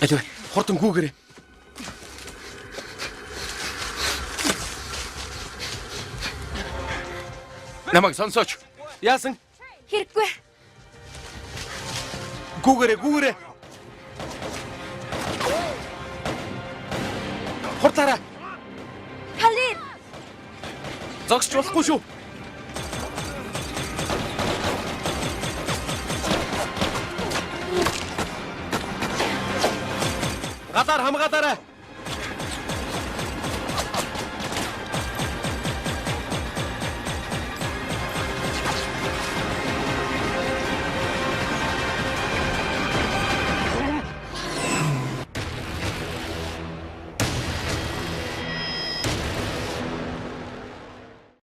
Аливаа, хурдан гүүгээрэй. Намайг сонсооч. Яасан? Хэрэггүй. Гүүгээрэй, гүүгээрэй. Хурдлаарай. Халид! Зогсч болохгүй шүү. Гадаар хамгаалаарай.